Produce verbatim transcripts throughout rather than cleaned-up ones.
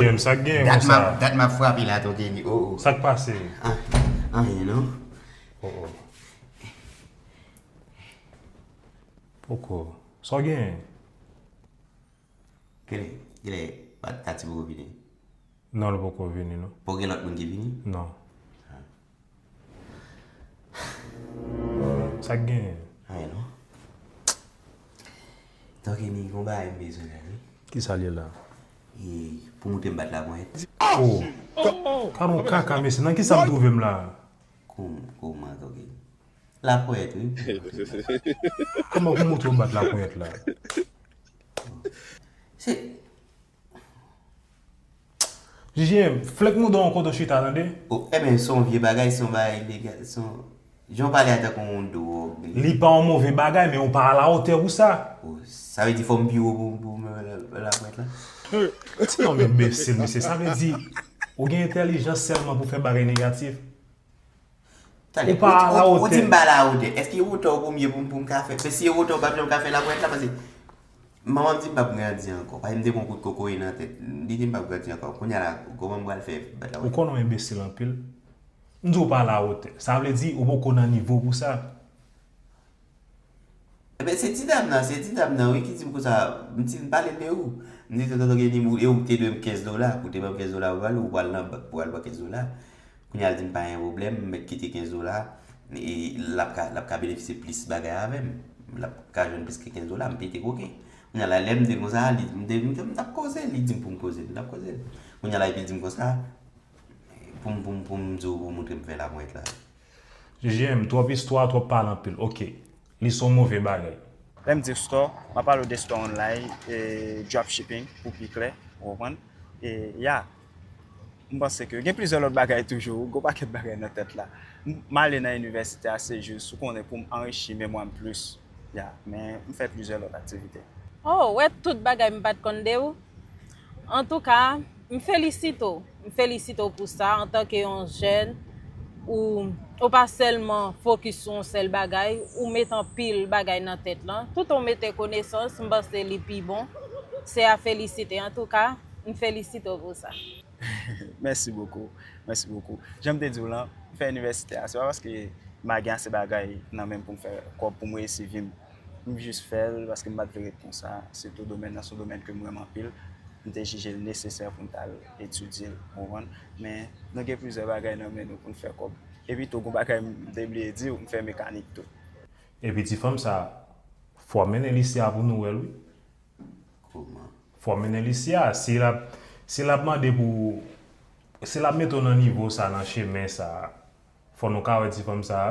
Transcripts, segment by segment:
Jem, sa k genyen konsa? Dat m ap frape la, Ton Kenny. Oh, oh. Sa k pase? Ah, anyen, non. Oh, oh. Poko. Sa w genyen? Kilè, kilè Tati poko vini? Non, li poko vini, non. Poko gen lòt moun ki vini? Non. Sa k genyen? Anyen, non. Ton Kenny, gon bagay m bezwen la, wi. Kisa l ye la? E, pou moutre m bat laponyèt. Oh! Ka-, ka-, kaka, mesye, nan kisa m twouve m la? Kòm-, kòman, Ton Kenny? Laponyèt, wi. Kòman pou moutre w bat laponyèt la? Se J J M, flèk mouda w kote w chita, tande? Oh, ebyen, se yon vye bagay, se yon bagay legal, se yon, jan w pale a tankou yon dwòg. Li pa yon move bagay, men ou pa alawotè pou sa. Oh, sa vle di fò m pi wo pou, pou m laponyèt la? Ti nonm enbesil, mesye. Sa vle di, ou gen entèlijans sèlman pou fè bagay negatif? Tande, ou pa alawotè. Ou di m pa alawotè. Èske wotè w pou m ye pou m, pou m ka fè? Men si e wotè w pa janm ka fè laponyèt la, paske manman m di m p ap grandi ankò. Paske m te pran kout kokoye nan tèt. Li di m p ap grandi ankò. Kounye a la, kòman m pral fè bat laponyèt? Ou konnen w enbesil anpil. M di w pa alawotè. Sa vle di ou poko nan nivo pou sa. Ebyen, se ti dam nan, se ti dam nan, wi, ki di m konsa, m di l, m pale de ou. M di, "Tonton Kenny, e ou ki te dwe m kenz dola, pou w te ban m kenz dola, ou pral, ou pral nan bank pou w al pran kenz dola." Kounye a, l di m pa gen pwoblèm, m mèt kite kenz dola, e l ap ka, l ap ka benefisye plis bagay avè m. L ap ka jwenn plis ke kenz dola, m pete koken. Kounye a la, lè m di l konsa, li, m di, m t ap koze l, li di m pou m koze l, m t ap koze l. Kounye a la, epi l di m konsa, pou m, pou m, pou m di w, pou w montre m fè laponyèt la. J J M, twòp istwa, twòp pale anpil. Oke. Li se yon move bagay. Lè m di store, m ap pale w de store online, e, dropshipping, pou pi klè, ou konprann? E, ya, m panse ke gen plizyè lòt bagay toujou, gon pakèt bagay nan tèt la. M, m ale nan inivèsite a, se jis, ou konnen, pou m anrichi memwa m plis. Ya, men m fè plizyè lòt aktivite. Oh, w wè tout bagay m pa t konn de ou? Antouka, m felisite w. M felisite w pou sa. Antanke yon jèn, ou, ou pa sèlman fokis sou yon sèl bagay, ou met anpil bagay nan tèt lan. Tout ou mete konesans, m panse li pi bon. Se a felisite. Antouka, m felisite w pou sa. Merci beaucoup. Merci beaucoup. Jan m te di w lan, m fè inivèsite a, se pa paske m pa gen ase bagay nan men m pou m fè kòb pou m reyisi vi m. M jis fè l paske m pa t vle ret konsa. Sitou domèn nan se yon domèn ke m renmen anpil. M te jije l nesesè pou m t al etidye l, ou konprann? Men nou gen plizyè bagay nan men nou pou n fè kòb. Epi tou, gon bagay m te bliye di w, m fè mekanik tou. Epi ti fanm sa, fò w mennen l isi a pou nou wè l, wi. Kòman? Fò w mennen l isi a. Si l ap, si l ap mande pou, si l ap mete w nan nivo sa, nan chemen sa, fò nou ka wè ti fanm sa.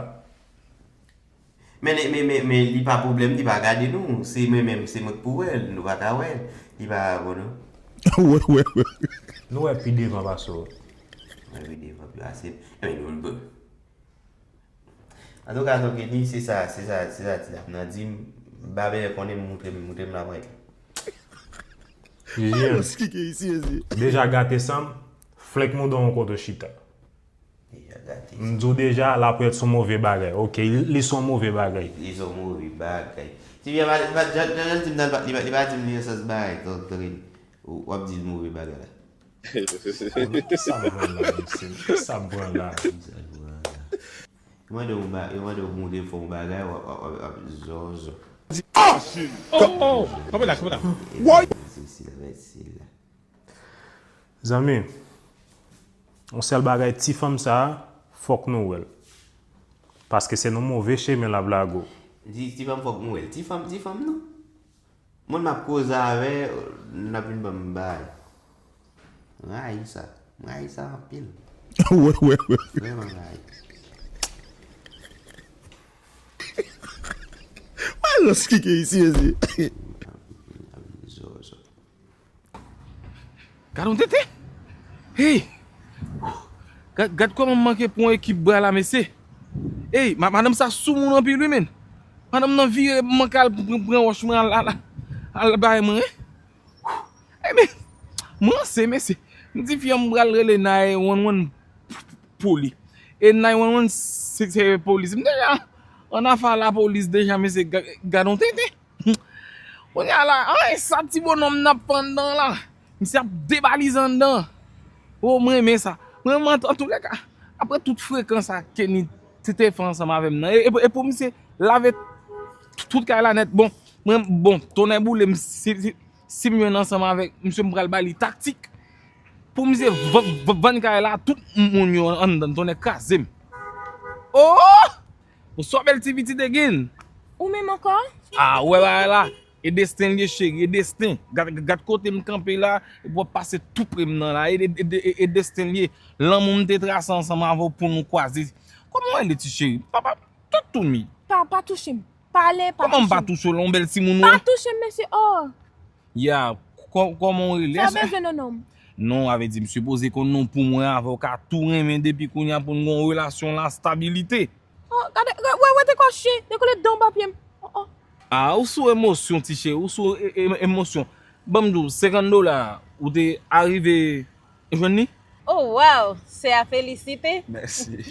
Men, men, men, men li pa pwoblèm, li pa gade nou. Se mwen menm, se mwen k pou wè l, nou pa ka wè l. Li pa bon, non. Wè, wè, wè. Nou wè pi devan pase w. Mwen pi devan pase. Ebyen, nou, bon. Antouka, Ton Kenny, se sa, se sa, se sa ti dam nan di m. Babè konnen m, montre m, montre m laponyèt. J J M. Alòs, ki gen isi, mesye? Deja gate san m, flèk mouda w kote w chita. Deja gate san m. M di w deja, laponyèt se yon move bagay. Oke, li, li se yon move bagay. Li se yon move bagay. Ti vye pa, pa, jan, jan, jan di m nan, li pa, li pa di m li nan sans bagay, Ton, Ton Kenny. Ou, w ap di l move bagay la. Sa m pran la, mesye? Sa m pran la? Yo mande w ba-, yo mande w montre fè yon bagay, w ap, w ap, w ap, w ap zozo. Oh, oh, oh. Kanpe la, kanpe la. What? Se, se la, se la. Zanmi, yon sèl bagay, ti fanm sa a, fòk nou wè l. Paske se nan move chemen l ap lage w. Di, ti fanm fòk nou wè l. Ti fanm, ti fanm, non. Moun m ap koze avè, n ap vin ban m bay. M rayi sa. M rayi sa anpil. Wè, wè, wè. Vrèman rayi. Alòs, ki gen isi, mesye? Zozo. Gad yon tenten. Hey! Gad, gad kòman m manke pran ekip bra la, mesye. Hey, ma-, madanm sa sou moun anpil, wi, men. Madanm nan vire, m manke al pran, pran wòch mwen al, al, al bay mwen, wi. Hey, men, m ranse, mesye. M di fi an m pral rele nine one one pou li. E nine one one se, se polis. M deja an afè lapolis deja, mesye, ga-, gad yon tenten. Kounye a la, an, e sa ti bonòm nan pandan la. Misye ap debalize anndan. Oh, mwen renmen sa. Mwen renmen an, antoulèka, apre tout frekan sa Kenny te, te fè ansanm avè m nan. E, e, e pou misye lave tout kay la nèt. Bon, mwen, bon, tonnè boule m, si, si, si m jwenn ansanm avèk misye, m pral ba li taktik. Pou misye vann, vann, vann kay la, tout moun yo anndan, tonnè kraze m. Oh! Bonswa bèl ti pitit Egin. Ou menm ankò? Ah, wè bagay la. E desten l ye cheri, e desten. Gad, gad kote m kanpe la, epi w ap pase tou pre m nan la. E, e, e, e, e desten l ye. Lanmou m te trase ansanm avè w pou nou kwaze. Kòman w rele ti cheri? Papa, tout tou mi. Pa, pa touche m. Pa ale, pa touche m. Kòman m pa touche w la, yon bèl timoun ou ye? Pa touche m, mesye, oh! Ya, kò-, kòman w rele? Sa w bezwen nan non m? Non, avè di, m sipoze konn non pou mwen avè w ka tou renmen depi kounye a pou n gen yon relasyon la stabilite. Oh, gade, wè, wè, wè, te kò chyen, te kole dan w ba pye m. Oh, oh. Ah, ou sou emosyon, ti cheri, ou sou e-, e-, emosyon. Ban m di w, senkant dola, ou te arive jwenn li? Oh, wow, se a felisite. Mèsi.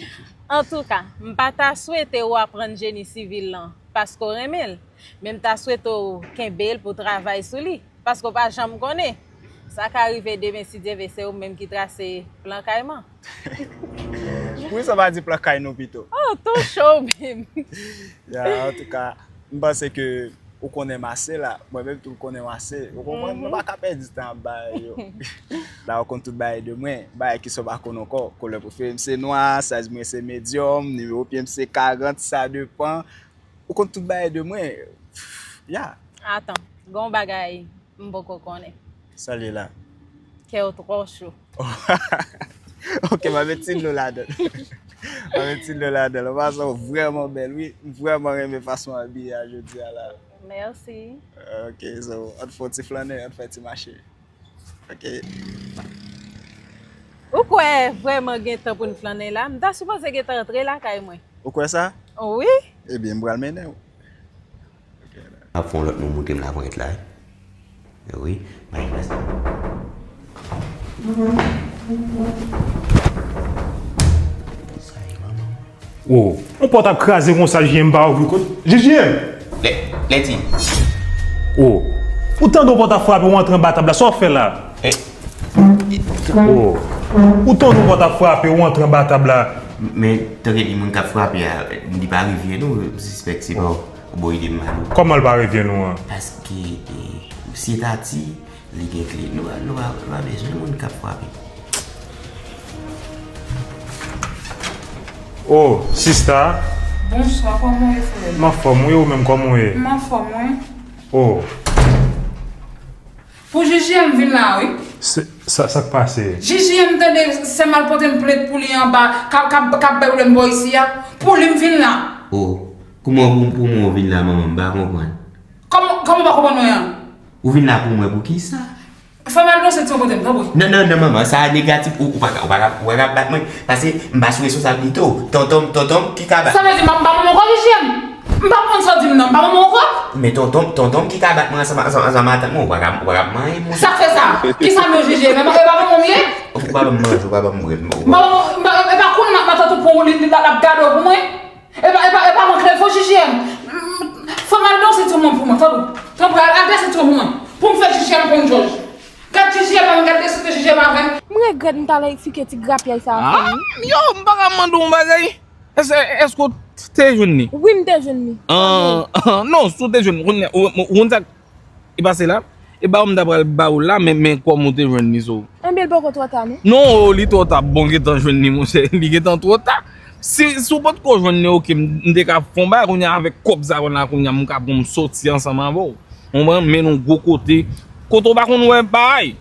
Antouka, m pa ta swete ou aprann jeni sivil lan, paske w renmen l, men m ta swete w kenbe l pou w travay sou li. Paske w pa janm konnen. Sa ka rive demen, si Dye vle, se ou menm ki trase plan kay mwen. Poukisa w pa di plan kay nou pito? Oh, tou cho menm. Ya, antouka, m panse ke ou konnen m ase la. Mwen menm tou, m konnen m ase. Ou konprann? Nou pa ka pèdi tan ap bay yo. La, ou konn tout bagay de mwen. Bagay ki sa w pa konn ankò. Koulè prefere m se nwa, size mwen se medium, nimewo pye m se karant, sa depan. Ou konn tout bagay de mwen. Ya. Atan, gen yon bagay m poko konnen. Sa l ye la? Kè w twò cho. Ok, m ap met ti dlo ladan l. M ap met ti dlo ladan l. An pasan, w vrèman bèl, wi. M vrèman renmen fason w abiye a jodi a la. Mèsi. Ok, so, ann fè yon ti flannen, ann fè ti mache. Ok. Ou kwè vrèman gen tan pou n flannen la? M ta sipoze gentan antre lakay mwen. Ou kwè sa? Wi. Ebyen, m pral mennen w. Ap fè yon lòt moun montre m lapwent la. Wi, bay mwen sa. Sa ye manman. Oh, yon pòt ap kraze konsa, J J M pa ouvri kot. J J M! Lè, lèdi. Oh, ou tande yon pòt ap frape, ou antre anba tab la, sa w ap fè la? Eh. Oh, ou tande yon pòt ap frape, ou antre anba tab la. Men, tanke li moun k ap frape a, li pa revyen nou, m sispèk se pa yon bon ide m ba nou. Kòman l pa revyen nou an? Paske, eh, misye ta di, li gen kle. Nou pa, nou pa, nou pa bezwen moun k ap frape. Oh, sista. Bonswa, kòman w ye, frè m? M anfòm, wi, ou menm, kòman w ye? M anfòm, wi. Oh. Pou J J M vin la, wi. Se, sa, sa k pase? J J M tande sè m al pote m plent pou li anba, k ap, k ap, k ap bay pwoblèm bò isi a. Pou li m vin la. Oh, kòman pou, pou mwen w vin la, manman? M pa konprann. Kòman, kòman w pa konprann mwen an? Ou vin la pou mwen pou kisa? Fè m al danse ti yon kote m, tanpri. Non, non, non, manman, sa negatif. Ou, ou pa ka, ou pa ka, ou pa ka bat mwen. Paske m pa sou responsablite w. Tonton m, tonton m ki ka bat. Sa vle di m pa manman w ankò, J J M? M pa konprann sa w di m nan, m pa manman w ankò? Men tonton m, tonton m ki ka bat mwen ansanm, ansanm, ansanm ak matant mwen, ou pa ka, ou pa ka manyen mwen. Sa k fè sa? Kisa m ye, J J M? E pa, e pa manman m ye? Ou pa ban m manje, ou pa ban m bwè, ou pa ban m... M pa, m pa, e pa kounye a matant ou pran w, li, li, l ap gade w pou mwen? E pa, e pa, e pa mank leve, J J M. Fè m al danse ti yon moun pou mwen, tanpri. Tanpri, al, al danse ti yon moun pou mwen. Pou m fè J J M konn jòj. Gad J J M, gad desante J J M avè m. M regrèt m ta lè eksplike ti grapyay sa a fè m. Ah, yo, m pa ka mande w yon bagay. Èske, èske w te jwenn li? Wi, m te jwenn li. Ah, ah, non, si w te jwenn li, kounye a, ou, ou, ou konn sa k pase la? E ba w m ta pral ba w la, men, men kòm ou te jwenn li, so. Enben, l poko twò ta, non? Non, li twò ta, bon, gentan jwenn li, monchè, li gentan twò ta. Si, si w potko jwenn li, oke, m, m te ka fè yon bagay, kounye a, avèk kòb sa, kounye a, kounye a, m ka pran m sòti ansanm avè w. Ou konprann? Mennen w gwo kote. Kote w pa konn wè bagay.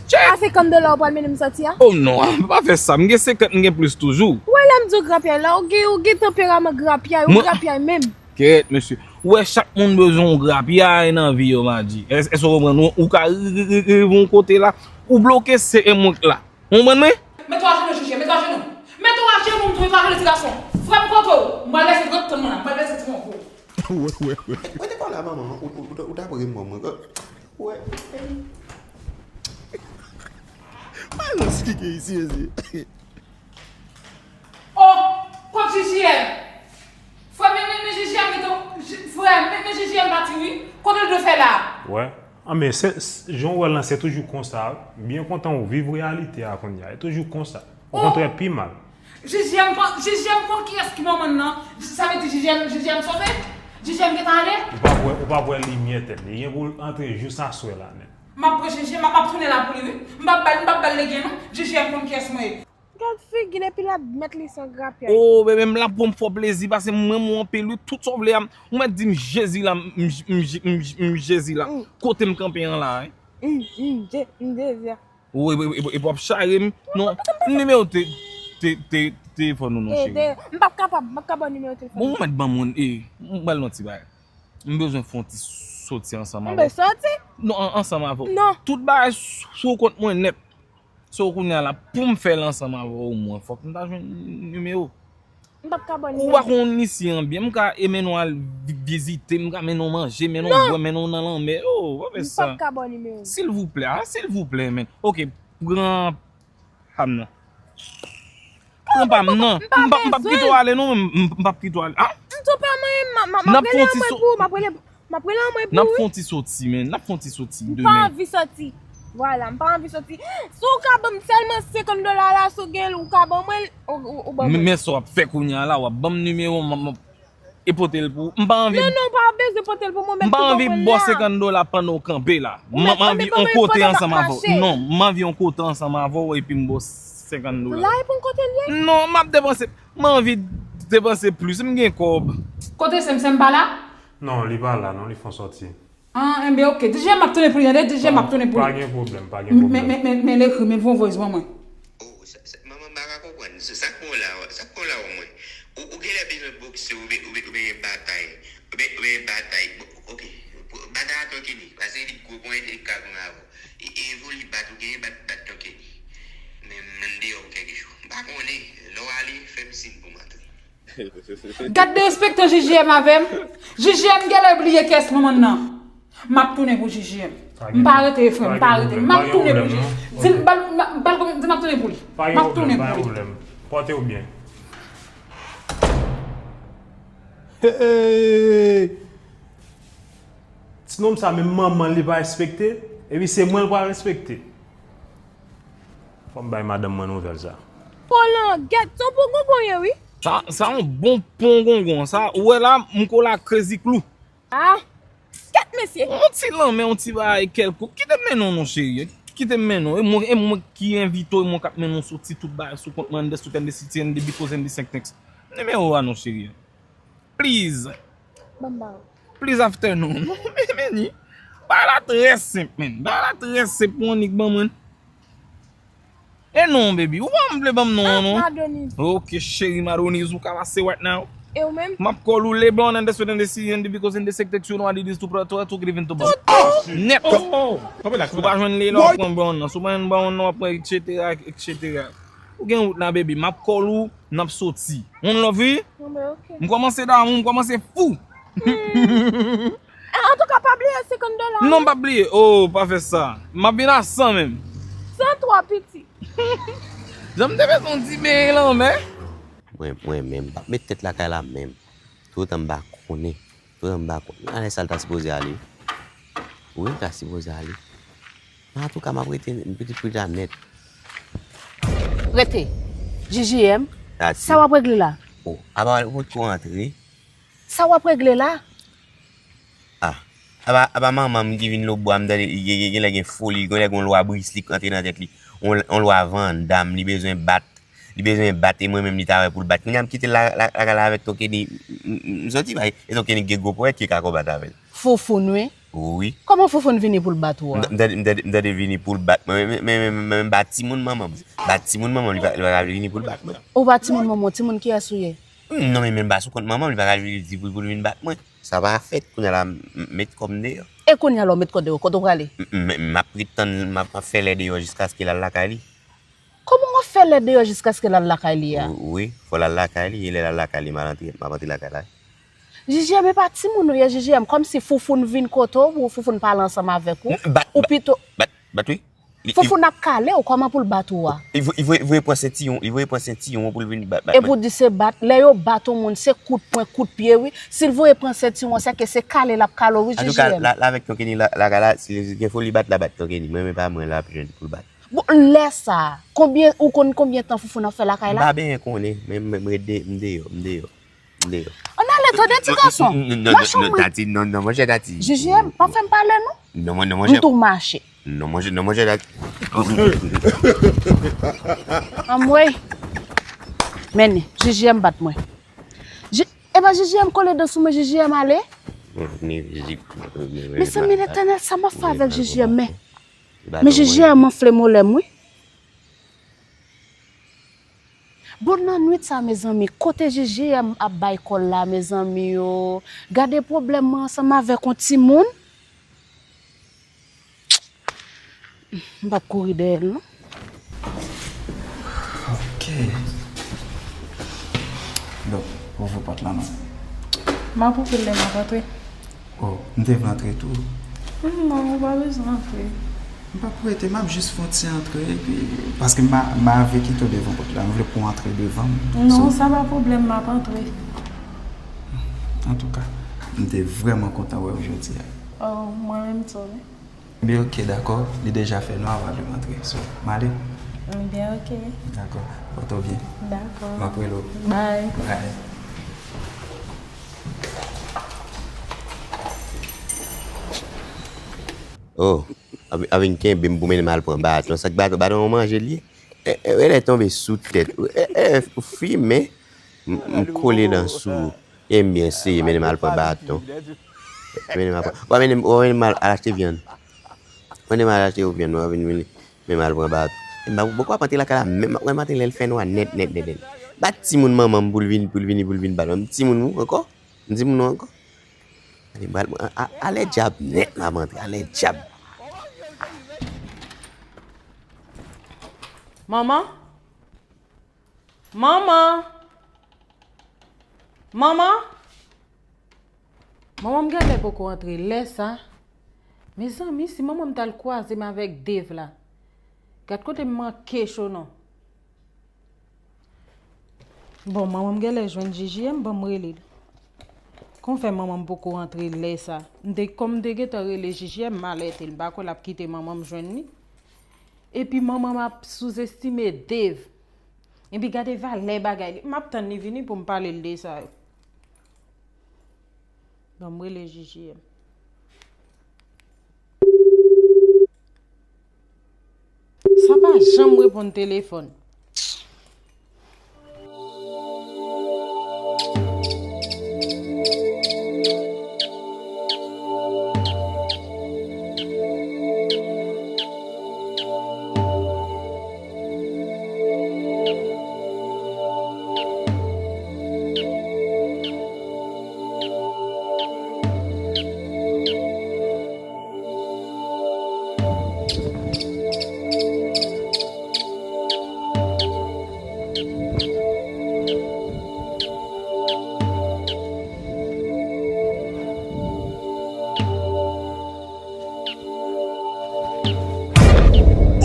Tchè! A senkant dola w pral mennen m sòti a? Oh non, pa fè sa. M gen senkant, m gen plis toujou. Ou wè lè m di w grapyay la, ou gen, ou gen tanperaman grapyay, ou grapyay menm. Kèt, mesye. Ou wè, chak moun bezwen yon grapyay nan vi yo, Madji. Èske, èske w konprann? Ou, ou ka ri-, ri-, ri-, rive yon kote la, ou bloke se emwonk la. Ou konprann mwen? Mete w ajenou, J J, mete w ajenou. Mete w ajenou, m di w, mete w ajenou, ti gason. Frè m, kote w? M pral lese, ret tann mwen la, m pral lese ti moun pou ou. Wè, wè, wè. Rete pa la, manman. Ou, ou, ou, ou ta pre mwen, mwen. Wè. Malèz ki gen isi, mesye. Oh, kot J J M? Frè, men, men, men J J M, men, frè, men, men J J M pati, wi. Kote l dwe fè la? Wè. Anben, se, se, jan w wè l lan, se toujou konsa. M byen kontan w viv reyalite a kounye a. E toujou konsa. Okontrè, pi mal. Jijyèm konn, Jijyèm konn kiyès ki manman l nan. Sa vle di Jijyèm, Jijyèm sove? Jijyèm gentan ale? Ou p ap wè, ou p ap wè limyè tèt li. Li gen pou l antre jous aswè la nèt. M ap pran Jijyèm, m ap, m ap tounen la pou li, wi. M p ap ba l, m p ap ba l legen, non. Jijyèm konn kiyès mwen ye. Gad figi l epi l ap met li san grapyay. Oh, bebe, m la pou m fè w plezi, paske m renmen w anpil, wi. Tout sa w vle a, ou mèt di m Jezi la, m, m, m, m, m Jezi la. Kote m kanpe an la, wi. M, m, Je-, m Jezi a. Ou, e, e, e, e w ap chare m. Non, nimewo te, te, te, telefòn ou non, cheri. M p ap kapab, m p ap ka ba w nimewo telefòn. Bon, ou mèt ban mwen, e, m pral nan ti bagay. M bezwen fè yon ti soti ansanm avè w. M bezwen soti? Non, an-, ansanm avè w. Non. Tout bagay sou, sou kont mwen nèt. So, kounye a la, pou m fè l ansanm avè w, omwen, fòk m ta jwenn nimewo. M p ap ka ba w nimewo. Ou pa konn isi an byen, m ka e mennen w al vi-, vizite, m ka mennen w manje, mennen w bwè, mennen w nan lanmè. Oh, pa fè sa. M p ap ka ba w nimewo. Silvouplè, ah, silvouplè, men. Ok, pran pa m nan. Pran pa m nan. M p ap, m p ap kite w ale, non, m, m p ap kite w ale. Ah! M tou pa manyen, m, m, m ap rele anmwe pou, m ap rele M ap rele anmwe pou ou, wi. N ap fè yon ti soti, men. N ap fè yon ti soti demen. M pa anvi soti. Vwala, m pa anvi soti. Si w ka ban m sèlman senkant dola la, si w gen l, ou ka ban mwen l, ou, ou, ou ban mwen l. Men, men sa w ap fè kounye a la, w ap ban m nimewo m, m, m, e pote l pou ou. M pa anvi. Non, non, w pa bezwen pote l pou mwen, men m pa anvi ba w senkant dola pandan w kanpe la. M, m anvi yon kote ansanm avè w. Non, m anvi yon kote ansanm avè w epi m ba w senkant dola. La e pou yon kote l ye? Non, m ap depanse. M anvi depanse plis, m gen kòb. Kote se m, se m pa la? Non, li pa la, non, li fè yon sòti. Ah, enben, ok. Dijè, m ap tounen pou li, tande, Dijè, m ap tounen pou li. Pa gen pwoblèm, pa gen pwoblèm. Men, men, men, men, l ekri, men, voye voice ban mwen. Oh, sa, sa, manman, m pa ka konprann. Sa, sa k pran w la, sa k pran w la, mwen? Ou, ou genlè bezwen bokse, oubyen, oubyen, oubyen batay. Oubyen, oubyen batay. Bon, ok. Batay a Tokeni. Paske li gwo pwen, li ka konn avè w. E, e, vo li bat, ou genyen bat, bat Tokeni. Men, m deyò pou kèk jou. M pa konnen. Lè w ale, fè m siy pou m antre. Gad derespektan J J M avè m. J J M genlè bliye kiyès manman l nan. M ap tounen pou J J M. M pa rete, frè m, m pa rete. M ap tounen pou J J M. Di l, ba l, ba l, di m ap tounen pou li. M ap tounen pou li. Pòte w byen. Hey! Ti nonm sa, menm manman l li pa respekte, epi se mwen l pral respekte. Fò m bay madanm mwen nouvèl sa. Pon langèt, se yon pon gongon ye, wi. Sa, sa yon bon pon gongon. Sa, ou wè la, m ko la Crazy Clou. Ah, kèt mesye. Yon ti lanmè, yon ti bagay kèlkonk. Kite m mennen w non, cheri. Kite m mennen w. E mwen, e mwen ki envite w, e mwen k ap mennen w soti tout bagay sou kont mwen, and the street, and the city, and the because, and the senktex. Nimewo a non, cheri. Please. Ban m ba w. Please afternoon. Men, men ni. Bagay la trè senp, men. Bagay la trè senp, pou annik ban mwen. E non, baby. Ou pa vle ban m non, non. Madonise. Ok, cheri Madonise, ou ka pase right now. E ou menm? M ap call ou le brown and the sweat and the sea and the because and the sector you know what it is to pro to to give in to boss. Nèt. Oh, oh. Ou pa jwenn li la, w ap pran brown nan. Si w pa jwenn brown nan, w ap pran et cetera, et cetera. Ou gen wout la, baby. M ap call ou, n ap soti. One love, wi. Bon, ben, ok. M kòmanse damou, m kòmanse fou. Eh, antouka, pa bliye senkant dola, wi. Non, m p ap bliye. Oh, pa fè sa. M ap vin a san menm. San twa, piti. Jan m te bezwen yon ti benyen lanmè. Mwen, mwen menm, m p ap met tèt lakay la menm. Toutan m pa konnen. Toutan m pa konnen. Alè sa l ta sipoze ale. Wi, l ta sipoze ale. Men antouka, m ap rete, m pitit pou l ta nèt. Rete. J J M, sa w ap regle la? Oh, apa ou potko rantre? Sa w ap regle la? Ah, apa, apa manman m ki vin lòtbò a, m tande gen, gen, genlè gen foli, genlè gen yon lwa brislik antre nan tèt li. Yon, yon lwa vandam, li bezwen bat, li bezwen bat, e mwen menm li ta wè pou l bat. Kounye a m kite l la, la, lakay la avèk Tokeni, m, m, m soti bay, e Tokeni gen gwo ponyèt ki ka konbat avè l. Foufoun, wi. Wi. Kòman Foufoun vini pou l bat ou a? M ta-, m tande, m tande, m tande vini pou l bat mwen, men, men, men, men, men, ba timoun manman m. Ba timoun manman m, li pa, li pa ka vini pou l bat mwen. Ou ba timoun manman w, timoun kiyès ou ye? Hmm, non, men, men ba sou kont manman m, li pa ka vini di pou, pou l vin bat mwen. Sa pa fèt, kounye a la, m, m met kò m deyò. E kounye a la, w met kò deyò, kote w prale? M, m, m ap ret tann, m ap, m ap fè lè deyò jiskaske l al lakay li. Kòman w ap fè lè deyò jiskaske l al lakay li a? Wi, wi, fò l al lakay li, e lè l al lakay li, m al antre, m ap antre lakay la. J J M, e pa timoun ou ye, J J M, kòmsi Foufoun vin kote w pou Foufoun pale ansanm avèk ou, ou pito. Bat, bat, bat, wi. Li, li, Foufoun ap kale w, kòman pou l bat ou a? Li voye, li voye, voye pran sentiwon, li voye pran sentiwon pou l vin bat, bat, Epi w di se bat, lè yo bat yon moun, se kout pwen, kout pye, wi. Si l voye pran sentiwon, sèke se kale l ap kale w, wi, Antouka, J J M. La, la avèk Ton Kenny la, lakay la, si gen foli bat, la bat Ton Kenny. Mwen, men pa mwen l ap jwenn pou l bat. Bon, lè sa, konbyen, ou konn konbyen tan Foufoun ap fè lakay M la? pa byen konnen, men m, m ret de, m deyò, m deyò, m deyò. Ann ale, tande ti gason. Non, non, non, Mache non, non, mwen. Tati, non, non, monchè, Tati. J J M, pa fè m pale, non. Non, non, M monchè. tou mache. Non, monchè, non, monchè, Tati. Anmwey. Men, J J M bat mwen. J-, e pa J J M kole dan sou mwen, J J M ale. Mezanmi, Letènèl, sa m ap fè avèk J J M, men, men J J M anfle molè m, wi. Bon, nan nwit sa, mezanmi, kote J J M ap bay kòl la, mezanmi yo. Gade pwoblèm mwen ansanm avèk yon timoun. M p ap kouri dèyè l, non. Ok. Donk, ouvri pòt la, non. M ap ouvri l lè m ap antre. Oh, m te vle antre tou. Non, ou pa bezwen antre. M p ap rete, m ap jis fè yon ti antre, epi, paske m a, m a vle kite w devan pòt la, m vle pou w antre devan m. Non, sa pa pwoblèm, m ap antre. Antouka, m te vrèman kontan wè w jodi a. Oh, mwen menm tou, wi. Ebyen, ok, dakò, li deja fè nwa, w a vle m antre. So, m ale? Ebyen, ok. Dakò, pòte w byen. Dakò. M ap rele w. Bye. Bye. Oh, ap, ap vin kenbe m pou mennen m al pran baton. Sa k baton, baton yon manje l ye? E, e, e, lè tonbe sou tèt. E, e, ou fimen. M, m kole dan sou ou. E m byen seye, mennen m al pran baton. Mennen m al pran, w a mennen m, w a mennen m al, al achte vyann. Mennen m al achte yon vyann, w a vin, vin, mennen m al pran baton. E m pa, poko ap antre lakay la, menm, w a maten lè l fè nwa nèt, nèt, nèt, nèt. Bat timoun manman m pou l vin, pou l vini, pou l vin bat mwen. M timoun ou ankò? M timoun ou ankò? Ale, bat mwen. A, a, alè dyab nèt m ap antre, alè dyab. Manman? Manman! Manman! Manman m genlè poko antre lè sa. Mezanmi, si manman m t al kwaze m avèk Dave la. Gad kote m manke cho non. Bon, manman m genlè jwenn J J M, ban m rele l. Kon fè manman m poko antre lè sa? M te, kòm m te gentan rele J J M, m alète l. M pa kwè l ap kite manman m jwenn li. Epi manman m ap souzestime Dave. Epi gade valè bagay li. M ap tann li vini pou m pale l de sa yo. Ban m rele J J M. Sa pa janm reponn telefòn.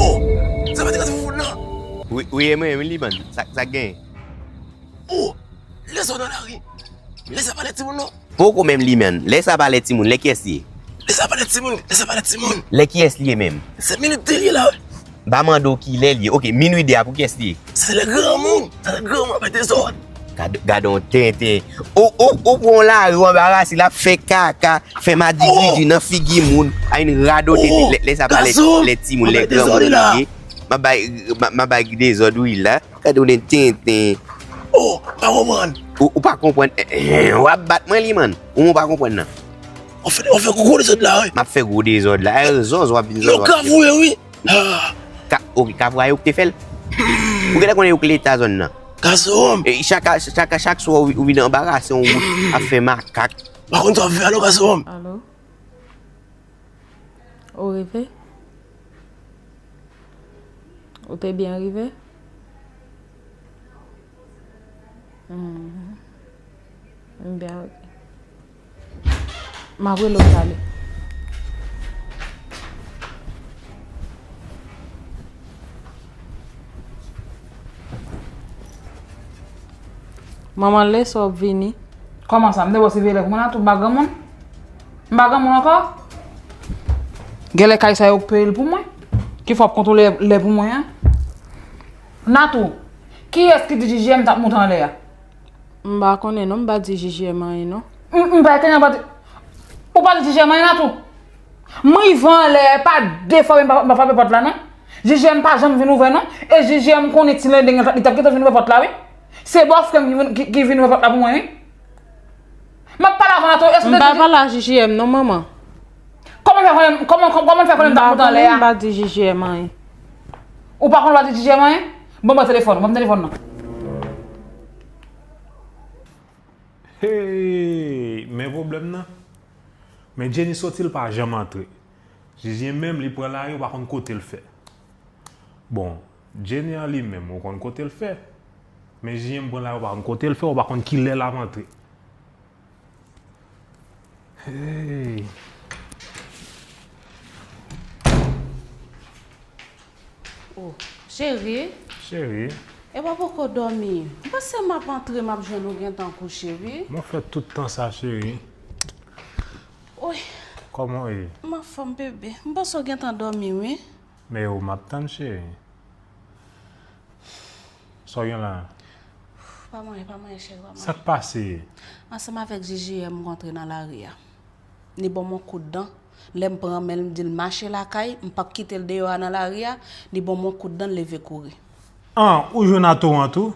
Oh! Sa pa te ka se fou nan? Wi, wi, e mwen, wi, li, man. Sa, sa gen? Oh! Lè sa w nan lari. Lè sa pa lè timoun, non. Poko menm li, man. Lè sa pa lè timoun. Lè kiyès li ye? Lè sa pa lè timoun. Lè sa pa lè timoun. Lè kiyès li ye menm? Se minit de li ye la, wi. M pa mande w kilè li ye. Ok, minui de a pou kiyès li ye? Se lè granmoun. Se lè granmoun ap fè dezòd. Gad, gad on tenten. Ou, ou, ou pran yon lari, ou anbarase, l ap fè kaka, fè madigridi nan figi moun, a vin radote lè, lè sa pa lè, lè timoun, lè granmoun li ye. M ap bay, m ap, m ap bay dezòd wi la. Gad on tenten. Oh, pa konprann. Ou, ou pa konprann. Eh, eh, w ap bat mwen li, man. Ou, ou pa konprann nan. W ap fè, w ap fè gwo dezòd la, wi. M ap fè gwo dezòd la. Eh, zòz, w ap vin zòz, w ap vin. Yo kavouye, wi. Ah. Ka, ok, kavouye yo ki te fè l. Ou genlè konnen yo ki leta zòn nan. Gason. E chak, chak, chak swa ou, ou vin anbarase yon wout, ap fè makak. Pa konn sa w ap fè a non, gason. Alo? Ou rive? Ou te byen rive? Mhm. Byen, ok. M ap rele w talè. Manman, lè sa w ap vini. Kòman sa? M te ba w siveye lè pou mwen la tou, m pa granmoun? M pa granmoun ankò? Genlè kay sa yo k peye l pou mwen. Ki fè w ap kontwole lè pou mwen an? Natou, kiyès ki di J J M t ap moute anlè a? M pa konnen non, m pa di J J M anyen non. M, m pa konnen, m pa di, ou pa di J J M anyen Natou? M rive anlè, pa de fwa m pa, m pa frape pòt la non. J J M pa janm vin ouvè non. E J J M konnen ti Lendeng li t ap gentan vin ouvè pòt la wi. Se bòfrè m ki vin, ki, ki vin ouvè pòt la pou mwen wi. M ap pale avè w Natou, èske w te di... M pa pale a J J M non, manman. Kòman l fè konnen, kòman, kòman l fè konnen m t ap moute anlè a? M pa di J J M anyen. Ou pa konn w pa di J J M anyen? Bon, ban m telefòn, ban m telefòn nan. Hey, men pwoblèm nan. Men Jenny soti, l pa janm antre. J J M menm, li pran lari, ou pa konn kote l fè. Bon, Jenny an li menm, ou konn kote l fè. Men J J M pran lari, ou pa konn kote l fè, ou pa konn kilè l ap antre. Hey. Oh, cheri. Cheri. Epa poko dòmi. M panse m ap antre, m ap jwenn ou gentan kouche, wi. Mwen fè tout tan sa, cheri. Oy. Kòman w ye? M anfòm, bebe. M panse w gentan dòmi, wi. Men yo, m ap tann, cheri. Sa w gen la? Pa manyen, pa manyen, cheri, pa manyen. Sa k pase? Ansanm avèk J J M, m kontre nan lari a. Li ban m yon kout dan. Lè m pran men l, m di l mache lakay, m p ap kite l deyò a nan lari a, li ban m yon kout dan, l leve kouri. An, ou jwenn a Toronto?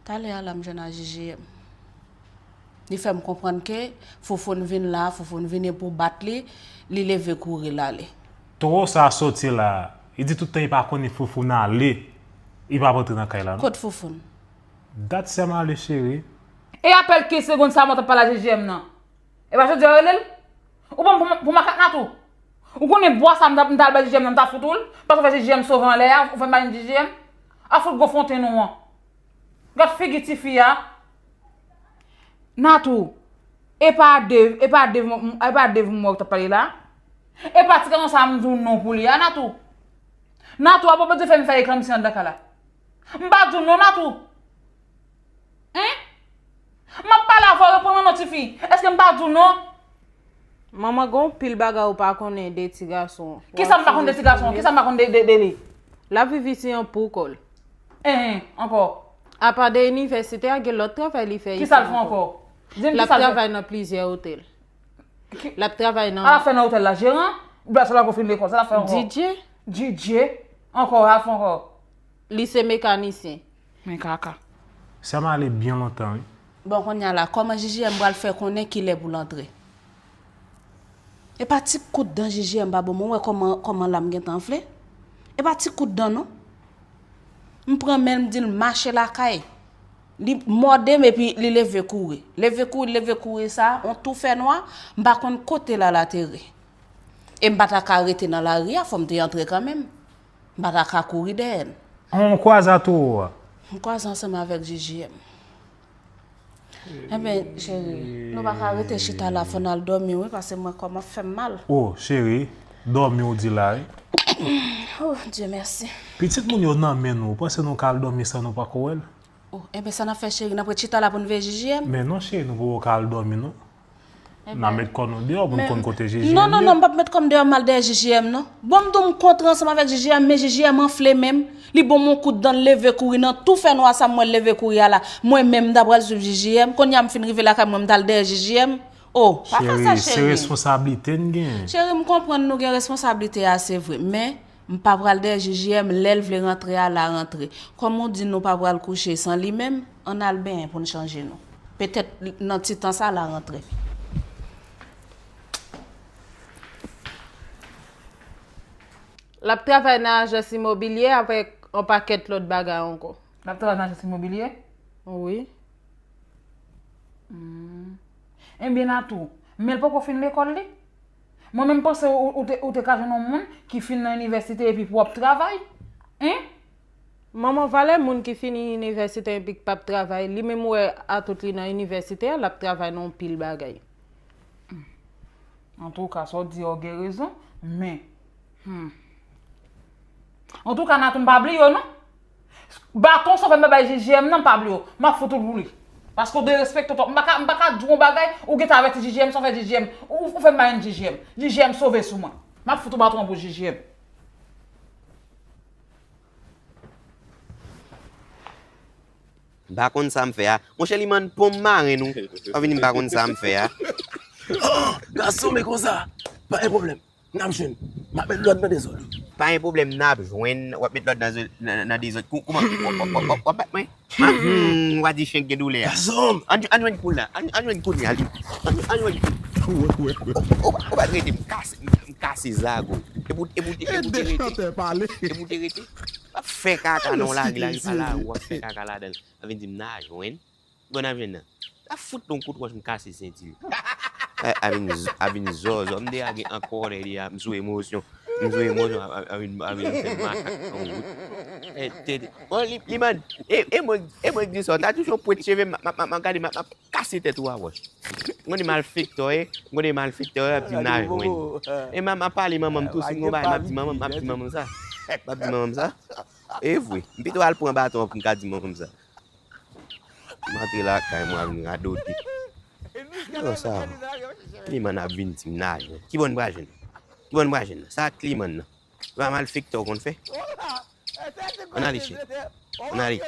Talè a la, m jwenn a J J M. Li fè m konprann ke Foufoun vin la, Foufoun vini pou bat li, li leve kouri l ale. Toro sa a soti la, li di tout tan li pa konnen Foufoun ale, li p ap antre nan kay la non. Kot Foufoun? Dat sè m ale, cheri. E apèl kenz segonn sa a mwen t ap pale a J J M nan? E pa jodi a yo rele l? Ou pran m pou, pou makak Natou? Ou konnen bwa sa a m t ap, m t al bay J J M nan, m t ap fout ou l? Paske w fè J J M sove anlè a, ou fè m bay J J M? A fout gwo fontenn ou an. Gad figi tifi a. Natou, e pa Dave, e pa Dave, e pa Dave m wè w t ap pale la? E pa ti gason sa a m di w non pou li a, Natou? Natou, apa Bondye fè m fè ekranmsi anndan kay la? M pa di w non, Natou. Hen? M ap pale avè w, reponn mwen non, tifi. Èske m pa di w non? Manman, gen yon pil bagay ou pa konnen de ti gason. Kisa m pa konn de ti gason? Kisa m pa konn de, de, de li? L ap viv isi an pou kò l. Hen, ankò. Apa de inivèsite a, gen lòt travay li fè isi ankò. Kisa l fè ankò? Di m kisa l fè. L ap travay nan plizyè otèl. L ap travay nan... Sa l ap fè nan otèl la? Jeran? Oubyen sa l ap fin lekòl? Sa l ap fè ankò? D J. D J? Ankò, sa l ap fè ankò? Li se mekanisyen. Men kaka. Sa m ale byen lontan, wi. Bon, kounye a la, kòman J J M pral fè konnen kilè pou l antre? E pa ti kout dan J J M pa ban mwen, ou wè kòman, kòman la m gentan anfle? E pa ti kout dan non. M pran men l, m di l mache lakay. Li mòde m epi li leve kouri. Leve kouri, leve kouri sa, yon tou fè nwa, m pa konn kote l al atere. E m pa ta ka rete nan lari a, fò m te antre kanmenm. M pa ta ka kouri dèyè l. An, w kwaze a Toro a? M kwaze ansanm avèk J J M. Enben, cheri, nou pa ka rete chita la, fò n al dòmi, wi, paske mwen kò m ap fè m mal. O, cheri, dòmi w di la, wi. Oh, Dieu merci. Pitit moun yo nan men nou, w panse nou ka al dòmi san nou pako wè l? Oh, enben, sa n ap fè, cheri, n ap ret chita la pou n veye J J M? Men non, cheri, nou poko ka al dòmi, non. N a met kò nou deyò pou n konn kote J J M ye. Non, non, non, m p ap met kò m deyò, m al dèyè J J M, non. Bon, m di w, m kontre ansanm avèk J J M, men J J M anfle men m. Li ban m yon kout dan, l leve kouri nan tou fè nwa sa m wè l leve kouri a la. Mwen menm, m ta pral swiv J J M. Kounye a m fin rive lakay mwen, m t al dèyè J J M. Oh, pa fè sa, cheri. Cheri, se responsablite n genyen. Cheri, m konprann nou gen responsablite a, se vre. Men, m pa pral dèyè J J M, lè l vle rantre a, l a rantre. Kòm ou di nou pa pral kouche san li menm, ann al benyen pou n chanje nou. Petèt nan ti tan sa, l a rantre. L ap travay nan ajans imobilye avèk yon pakèt lòt bagay ankò. L ap travay nan ajans imobilye? Wi. Hmm. Ebyen, Natou, men l poko fin lekòl li? Mwen menm panse ou, ou te, ou te ka jwenn yon moun ki fin nan inivèsite epi pou w ap travay. Hen? Manman, valè moun ki fini inivèsite epi k p ap travay, li menm ou wè atout li nan inivèsite a, l ap travay nan yon pil bagay. Antouka, sa w di a, w gen rezon, men, hmm. Antouka, Natou, m pa bliye w, non. Baton sa w fè m bay J J M nan, m pa bliye w. M ap fout ou l pou li. Paske w derespekte w twòp. M pa ka, m pa ka di w yon bagay, ou gentan avèti J J M san w fè J J M. Ou, ou fè m marenn J J M. J J M sove sou mwen. M ap fout ou baton pou J J M. M pa konn sa m fè a. Monchè, Limann, pon m marenn ou. Pa vini m pa konn sa m fè a. Oh, gason, men konsa. Pa gen pwoblèm. N ap jwenn. M ap met lòd nan dezòd. Pa gen pwoblèm, n ap jwenn. W ap met lòd nan, nan, nan dezòd. Kou- Kouman? W ap- w ap- w ap- w ap bat mwen? Hmm, w a di chen k gen doulè a. Gason, An an jwenn koul la. An an jwenn koul la. An an jwenn koul. Ou ou pa trete m kase, m kase zago. E pou e pou e pou te rete. E pou te rete. W ap fè kaka nan lari lari pa la, w ap fè kaka ladan l. A vin di m n a jwenn. Bon, n a jwenn nan. A fout non kout wòch m kase senti l. A vin a vin zòzò, m deja gen an kòlè li a, m sou emosyon. M sou emosyon, a vin a vin fè makak an wout. E te te. Bon, li li man e e mwen e mwen di sa, ta touche yon pwet cheve m ap m ap gade m ap kase tèt ou a wòch. M konn malfektè ye, m konn malfektè ye, ap di m n a jwenn. E m ap pale manman m tou, si m gon bagay m ap di manman m, m ap di manman m sa. M ap di manman m sa. E vre, m pito al pran baton an pou m ka di manman m sa. M antre lakay mwen, al vin radote. Nan sa, Limann ap vin di m n a jwenn. Ki bò n pral jwenn? Ki bò n pral jwenn? Sa ak Limann nan. Se pa malfektè w konn fè? Ann ale, chè. Ann ale.